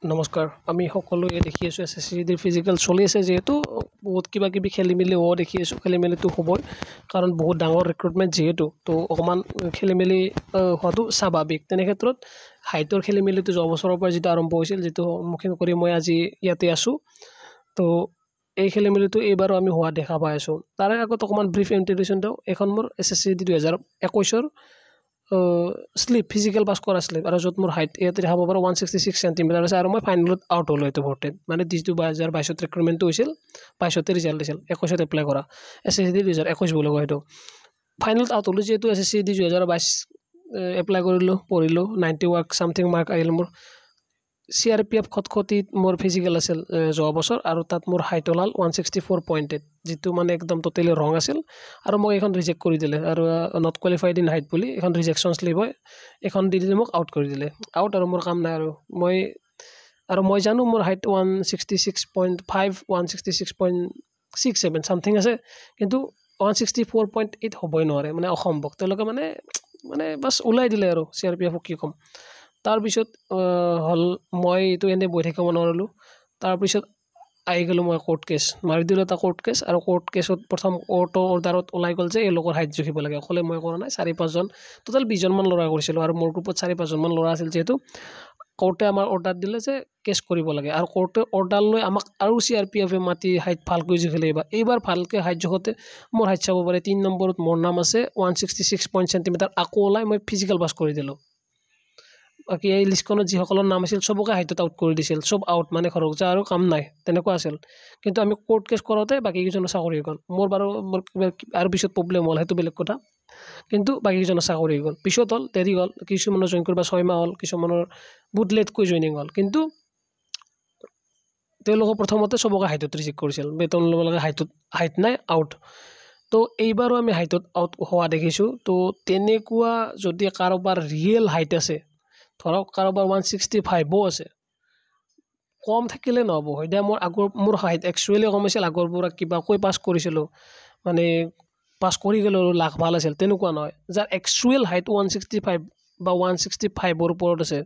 নমস্কাৰ। আমি সকলোৱে দেখি আছোঁ, এছ এছ চি ডিৰ ফিজিকেল চলি আছে। যিহেতু বহুত কিবা কিবি খেলি মেলি হোৱাও দেখি আছোঁ। খেলি মেলিটো হ'বই, কাৰণ বহুত ডাঙৰ ৰিক্ৰুটমেণ্ট যিহেতু, তো অকণমান খেলি মেলি হোৱাটো স্বাভাৱিক। তেনে ক্ষেত্ৰত হাইটৰ খেলি মেলিটো যোৱা বছৰৰ পৰা যিটো আৰম্ভ হৈছিল, যিটো সন্মুখীন কৰি মই আজি ইয়াতে আছোঁ, তো এই খেলি মেলিটো এইবাৰো আমি হোৱা দেখা পাই আছোঁ। তাৰে আগত অকণমান ব্ৰিফ ইণ্ট্ৰডিউশ্যন দিওঁ। এইখন মোৰ এছ এছ চি ডি 2021ৰ শ্লিপ, ফিজিকেল পাছ কৰা শ্লিপ আৰু য'ত মোৰ হাইট ইয়াতে দেখাব পাৰোঁ 166 চেণ্টিমিটাৰ আছে আৰু মই ফাইনেলত আউট হ'লোঁ। এইটো ভৰ্তিত মানে যিটো 2022ত ৰিক্ৰুটমেণ্টটো হৈছিল, 22তে ৰিজাল্ট দিছিল, 21ত এপ্লাই কৰা, এছ এছ চি ডি 2021 বুলি কয় সেইটো। ফাইনেলত আউট হ'লোঁ যিহেতু S S C D 2022 apply কৰিলোঁ, পঢ়িলোঁ, 90 ৱাৰ্ক চামথিং মাৰ্ক আহিল মোৰ। চিআৰপিএফ খটখটিত মোৰ ফিজিকেল আছিল যোৱা বছৰ আৰু তাত মোৰ হাইট ওলাল 164.8, যিটো মানে একদম ট'টেলি ৰং আছিল আৰু মোক এইখন ৰিজেক্ট কৰি দিলে আৰু not qualified in height বুলি এইখন ৰিজেকশ্যন শ্লিপ হয়। এইখন দি দিলে, মোক আউট কৰি দিলে। আউট আৰু মোৰ কাম নাই আৰু মই জানো মোৰ হাইট 166.5, 166.67 something আছে, কিন্তু 164.8 হ'বই নোৱাৰে, মানে অসম্ভৱ। তেওঁলোকে মানে মানে বাছ ওলাই দিলে আৰু চিআৰপিএফক কি ক'ম। তাৰপিছত হ'ল মই এইটো এনেই বহি থাকিব নোৱাৰিলোঁ। তাৰপিছত আহি গ'লোঁ মই কোৰ্ট কেছ মাৰি দিলোঁ এটা কোৰ্ট কেছ আৰু কোৰ্ট কেছত প্ৰথম কোৰ্টৰ অৰ্ডাৰত ওলাই গ'ল যে এওঁলোকৰ হাইট জুখিব লাগে। অকলে মই কৰা নাই, চাৰি পাঁচজন, টোটেল 20জনমান ল'ৰা কৰিছিলোঁ আৰু মোৰ গ্ৰুপত চাৰি পাঁচজনমান ল'ৰা আছিল। যিহেতু কোৰ্টে আমাৰ অৰ্ডাৰ দিলে যে কেছ কৰিব লাগে আৰু কোৰ্টে অৰ্ডাৰ লৈ আমাক আৰু চিআৰপিএফে মাতি হাইট ভালকৈ জুখিলে এইবাৰ। এইবাৰ ভালকৈ হাইট জোখোঁতে মোৰ হাইট চাব পাৰে, 3 নম্বৰত মোৰ নাম আছে, 166 point centimetre আকৌ ওলাই মই ফিজিকেল পাছ কৰি দিলোঁ। বাকী এই লিষ্টখনত যিসকলৰ নাম আছিল, চবকে হাইটত আউট কৰি দিছিল। চব আউট, মানে ঘৰত যা আৰু কাম নাই তেনেকুৱা আছিল। কিন্তু আমি কোৰ্ট কেছ কৰোঁতে বাকীকেইজনৰ চাকৰি হৈ গ'ল। মোৰ বাৰু মোৰ কিবা আৰু পিছত প্ৰব্লেম হ'ল, সেইটো বেলেগ কথা, কিন্তু বাকীকেইজনৰ চাকৰি হৈ গ'ল। পিছত হ'ল, দেৰি হ'ল, কিছুমানৰ জইন কৰিব 6 মাহ হ'ল, কিছুমানৰ বহুত লেটকৈ জইনিং হ'ল। কিন্তু তেওঁলোকক প্ৰথমতে চবকে হাইটত ৰিজেক্ট কৰিছিল, বেতন ল'ব লাগে, হাইটত হাইট নাই, আউট। তো এইবাৰো আমি হাইটত আউট হোৱা দেখিছোঁ। তো তেনেকুৱা যদি কাৰোবাৰ ৰিয়েল হাইট আছে, ধৰক কাৰোবাৰ 165ও আছে, কম থাকিলে নহ'ব। এতিয়া মোৰ আগৰ মোৰ হাইট একচুৱেলি কম আছিল আগৰ পৰা, কিবাকৈ পাছ কৰিছিলোঁ, মানে পাছ কৰি গ'লোঁ আৰু লাক ভাল আছিল, তেনেকুৱা নহয়। যাৰ একচুৱেল হাইট 165 বা 165ৰ ওপৰত আছে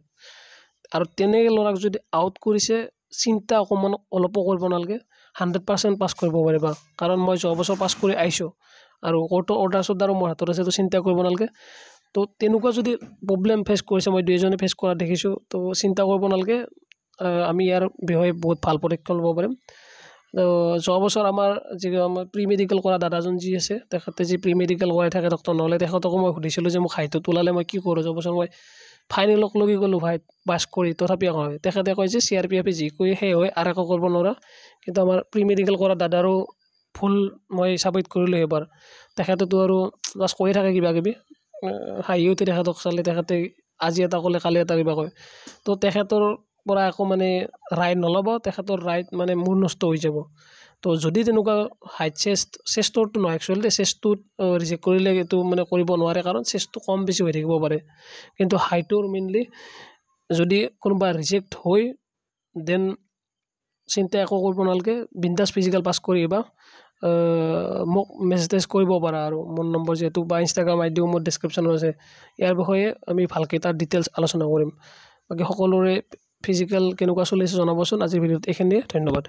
আৰু তেনে ল'ৰাক যদি আউট কৰিছে, চিন্তা অকণমান অলপো কৰিব নালাগে, 100% পাছ কৰিব পাৰিবা। কাৰণ মই যোৱা বছৰ পাছ কৰি আহিছোঁ আৰু কোৰ্টৰ অৰ্ডাৰ চৰ্ডাৰো মোৰ হাতত আছে, তো চিন্তা কৰিব নালাগে। তো তেনেকুৱা যদি প্ৰব্লেম ফেচ কৰিছে, মই দুই এজনে ফেচ কৰা দেখিছোঁ, তো চিন্তা কৰিব নালাগে। আমি ইয়াৰ বিষয়ে বহুত ভাল পদক্ষেপ ল'ব পাৰিম। তো যোৱা বছৰ আমাৰ যি আমাৰ প্ৰি মেডিকেল কৰা দাদাজন যি আছে, তেখেতে যি প্ৰি মেডিকেল কৰাই থাকে ডক্টৰ নহ'লে, তেখেতকো মই সুধিছিলোঁ যে মোক হাইটত ওলালে মই কি কৰোঁ? যোৱা বছৰ মই ফাইনেলক লগি গ'লোঁ ভাই পাছ কৰি, তথাপি একো নহয়। তেখেতে কয় যে চিআৰপিএফে যি কয় সেই হয় আৰু একো কৰিব নোৱাৰা। কিন্তু আমাৰ প্ৰি মেডিকেল কৰা দাদাৰো ভুল মই চাবিত কৰিলোঁ সেইবাৰ। তেখেতেতো আৰু বাছ কৈয়ে থাকে কিবা কিবি, হাঁহি উঠে তেখেতক চালে। তেখেতে আজি এটা ক'লে, কালি এটা কিবা কয়। তো তেখেতৰ পৰা একো মানে ৰায় নল'ব, তেখেতৰ ৰায়ত মানে মূৰ নষ্ট হৈ যাব। তো যদি তেনেকুৱা হাইট চেষ্ট, চেষ্টৰটো নহয়, একচুৱেলি চেষ্টটোত ৰিজেক্ট কৰিলে এইটো মানে কৰিব নোৱাৰে, কাৰণ চেষ্টটো কম বেছি হৈ থাকিব পাৰে। কিন্তু হাইটৰ মেইনলি যদি কোনোবা ৰিজেক্ট হৈ, then চিন্তা একো কৰিব নালাগে, বিন্দাছ ফিজিকেল পাছ কৰি আহিবা। মোক মেছেজ টেছেজ কৰিব পাৰা আৰু মোৰ নম্বৰ যিহেতু বা ইনষ্টাগ্ৰাম আইডিও মোৰ ডেছক্ৰিপশ্যনত আছে। ইয়াৰ বিষয়ে আমি ভালকৈ তাৰ ডিটেইলছ আলোচনা কৰিম। বাকী সকলোৰে ফিজিকেল কেনেকুৱা চলিছে জনাবচোন। আজিৰ ভিডিঅ'ত এইখিনিয়ে, ধন্যবাদ।